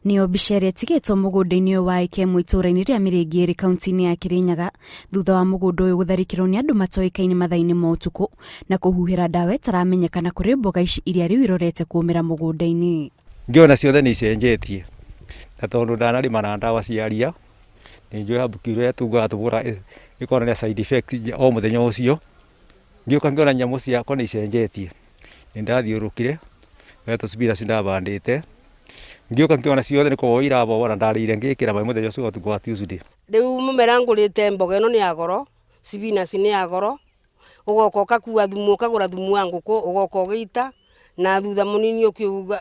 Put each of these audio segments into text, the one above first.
Nĩyo mbica ĩrĩa ĩtigĩtwo mũgũnda-inĩ ũyũ wa ĩka ĩmwe itũũra-inĩ rĩa Mĩrĩngĩrĩ kaunti-inĩ ya Kĩrĩnyaga thutha wa mũgũnda ũyũ gũtharĩkĩrwo nĩ andũ matoĩkaine mathaa-inĩ ma ũtukũ na kũhuhĩra ndawa ĩtaramenyekana kũrĩ mboga ici iria rĩu irorete kũũmĩra mũgũnda-inĩ. Ngĩona ciothe nĩ icenjetie na tondũ ndanarĩma na ndawa cia ria nĩ njũĩ herb ĩrĩa tugaga tũhũraga ĩkonania side effect o mũthenya ũcio. Ngĩũka ngĩona nyamũ ciakwa nĩ icenjetie, nĩ ndathiũrũrũkire he tũ spinach ndabandĩte, ngĩũka ngĩona ciothe nĩ kũboa iraboa na ndarĩire ngĩkĩra maĩ mũthenya ũcio ũtukũ wa Tuesday. Rĩu mũmera ngũrĩte mboga ĩno nĩ ya goro, spinach nĩ ya goro, ũgoka ũgakua thumu ũkagũra thumu wa ngũkũ ũgoka ũgĩita, na thutha mũnini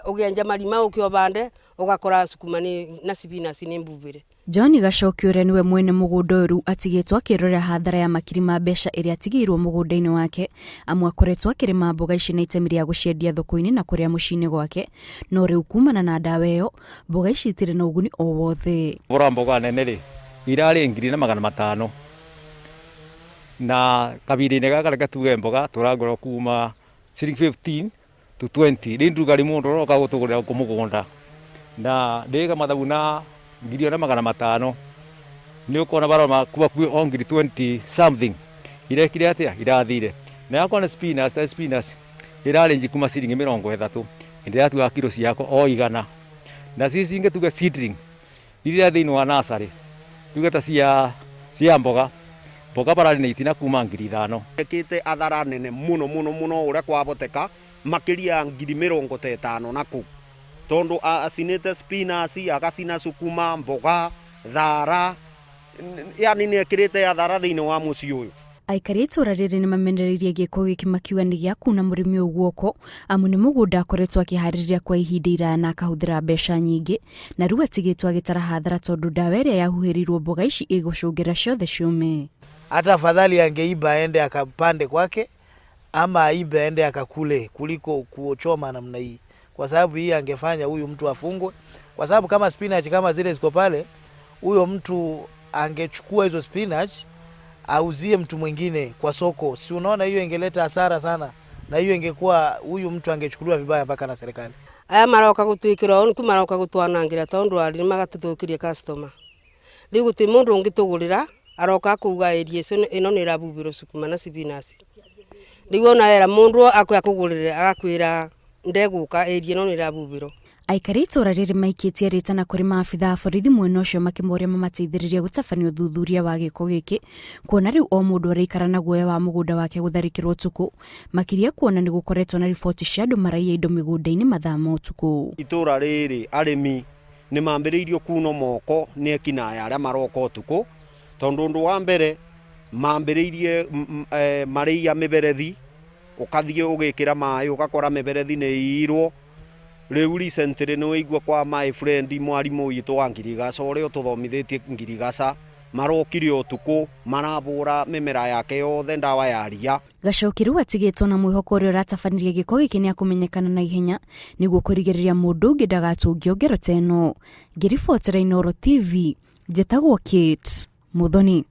ũkĩenja marima ũke ũbande, ũgakora sukuma na spinach nĩ mbubĩre. John Gachoki ũrĩa nĩwe mwene mũgũnda ũyũ rĩu atigĩtwo akĩrorera hathara ya makiri ma mbeca ĩrĩa atigĩirwo mũgũnda-inĩ wake amu akoretwo akĩrĩma mboga ici na itemi rĩa gũciendia thoko-inĩ na kũrĩa mũciĩ-inĩ gwake no rĩu kumana na ndawa ĩyo mboga ici itirĩ na ũguni o wothe. Thogora wa mboga nene rĩ, irarĩ 1500 na kahinda-inĩ gaka reke tuge mboga tũragũra kuma ciringi 15 to 20 rĩu nduga rĩ mũndũ ũroka gũtũgũrĩra gũkũ mũgũnda na ndĩka mathabu na 1500 nĩ ũkuona baroma kuo o ngiri 20 something irekire atĩa irathire na yakorwo nĩ spinach ta spinach ĩrarĩnji kuma ciringi 30 ndĩratuaga kiro ciakwa o 100 na cici ingĩ tuge seedling iria thĩinĩ wa nursery tuge ta cia cia mboga mboga bararĩ na itina kuma 5000. Ekĩte athara nene mũno mũno mũno ũrĩa kwahoteka makĩria ya 50,000 na kũu tondũ acinĩte spinach agacina sukuma mboga thara yani nĩ ekĩrĩte athara thĩinĩ wa mũciĩ ũyũ. Aikari a itũũra rĩrĩ nĩ mamenereirie gĩko gĩkĩ makiuga nĩ gĩa kuna mũrĩmi ũyũ guoko amu nĩ mũgũnda akoretwo akĩharĩrĩria kwa ihinda iraya na akahũthĩra mbeca nyingĩ na rĩu atigĩtwo agĩtara hathara tondũ ndawa ĩrĩa yahuhĩrĩirwo mboga ici ĩgũcũngĩra ciothe ciũme. Hata afadhali angeiba aende akapande kwake ama aibe aende akakule kuliko kuchoma namna hii, kwa sababu hii angefanya huyu mtu afungwe, kwa sababu kama spinach kama zile ziko pale, huyo mtu angechukua hizo spinach auzie mtu mwingine kwa soko, si unaona hiyo ingeleta hasara sana, na hiyo ingekuwa huyu mtu angechukuliwa vibaya mpaka na serikali. Aya maroka gũtwĩkĩra ũũ nĩkuo maroka gũtwanangĩra tondũ arĩ magatũthũkĩria customer. Rĩu gũtirĩ mũndũ ũngĩtũgũrĩra aroka akauga area ĩno nĩ ĩrabubĩrwo sukuma na spinach. Rĩu ona wera mũndũ akũgũrĩre agakwĩra ndegũka area ĩno nĩ ĩrabubĩrwo. Aikari a itũũra rĩrĩ maikĩtie rĩtana kũrĩ maabitha a borithi mwena ũcio makĩmoria mamateithĩrĩrie gũtabania ũthuthuria wa gĩko gĩkĩ kuona rĩu o mũndũ araikara na guoya wa mũgũnda wake gũtharĩkĩrwo ũtukũ makĩria kuona nĩ gũkoretwo na riboti cia andũ maraiya indo mĩgũnda-inĩ mathaa ma ũtukũ. Itũũra rĩrĩ arĩmi nĩ mambĩrĩirio kuno moko nĩ ekinaĩ arĩa maroka ũtukũ tondũ ũndũ wa mbere mambĩrĩirie marĩiya mĩberethi ũkathiĩ ũgĩkĩra maĩ ũgakora mĩberethi nĩ ĩiyirwo. Rĩu recently nĩ waigua kwa my friend mwarimũ witũ wa ngirigaca ũrĩa ũtũthomithĩtie ngirigaca marokire ũtukũ marabũra mĩmera yake yothe ndawa ya ria. Gachoki rĩu atigĩtwo na mwĩhoko ũrĩa ũratabanirie gĩko gĩkĩ nĩ akũmenyekana na ihenya nĩguo kũrigĩrĩria mũndũ ũngĩ ndagatũngio ngero ta ĩno. Ngĩribotera Inooro TV, njĩtagwo Kate Muthoni.